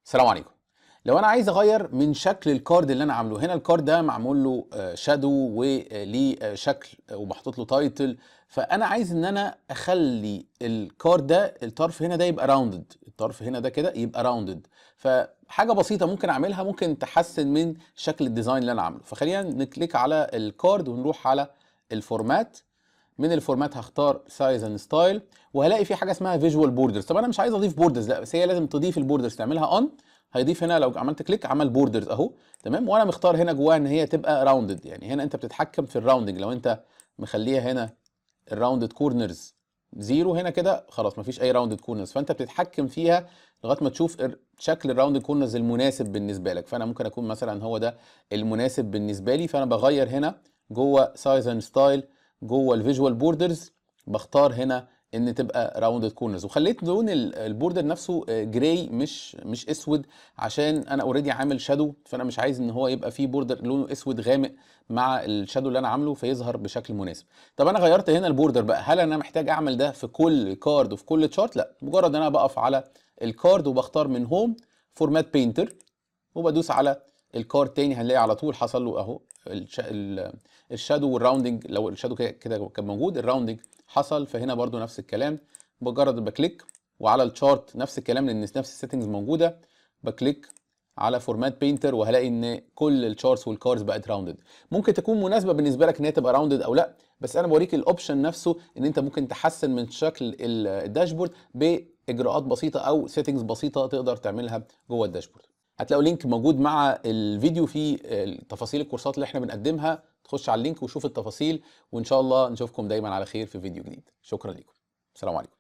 السلام عليكم. لو انا عايز اغير من شكل ال card اللي انا عامله هنا، ال card ده معمول له shadow وليه شكل ومحطوط له title، فانا عايز ان انا اخلي ال card ده الطرف هنا ده يبقى rounded، الطرف هنا ده كده يبقى rounded. فحاجه بسيطة ممكن اعملها ممكن تحسن من شكل ال design اللي انا عامله. فخلينا ن click على ال card ونروح على ال format. من ال format هختار size and style، وهلاقي في حاجة اسمها visual borders. طب انا مش عايز اضيف borders، لا بس هي لازم تضيف ال borders، تعملها on. هيضيف هنا لو عملت click عمل borders اهو، تمام. وانا مختار هنا جواها ان هي تبقى rounded، يعني هنا انت بتتحكم في ال rounding. لو انت مخليها هنا ال rounded corners zero هنا كده خلاص مفيش اي rounded corners، فانت بتتحكم فيها لغاية ما تشوف شكل ال rounded corners المناسب بالنسبة لك. فانا ممكن اكون مثلا هو ده المناسب بالنسبة لي، فانا بغير هنا جوه size and style جوه ال visual borders بختار هنا ان تبقى rounded corners، وخليت لون ال border نفسه gray مش اسود، عشان انا already عامل shadow، فانا مش عايز ان هو يبقى فيه border لونه اسود غامق مع ال shadow اللي انا عامله فيظهر بشكل مناسب. طب انا غيرت هنا ال border بقى، هل انا محتاج اعمل ده في كل card وفي كل chart؟ لا، مجرد ان انا بقف على ال card وبختار من home format painter وبدوس على ال card تاني، هنلاقي على طول حصل له اهو ال shadow وال rounding. لو ال shadow كده كان موجود ال rounding حصل. فهنا برضو نفس الكلام، مجرد ب click وعلى ال chart نفس الكلام لان نفس ال settings موجودة، ب click على format painter وهلاقي ان كل ال charts وال cards بقت rounded. ممكن تكون مناسبة بالنسبة لك ان هي تبقى rounded او لا، بس انا بوريك ال option نفسه ان انت ممكن تحسن من شكل ال dashboard باجراءات بسيطة او settings بسيطة تقدر تعملها جوه ال dashboard. هتلاقوا link موجود مع الفيديو فيه تفاصيل الكورسات اللي احنا بنقدمها، تخش على ال link وشوف التفاصيل، وان شاء الله نشوفكم دايما على خير في فيديو جديد. شكرا لكم، السلام عليكم.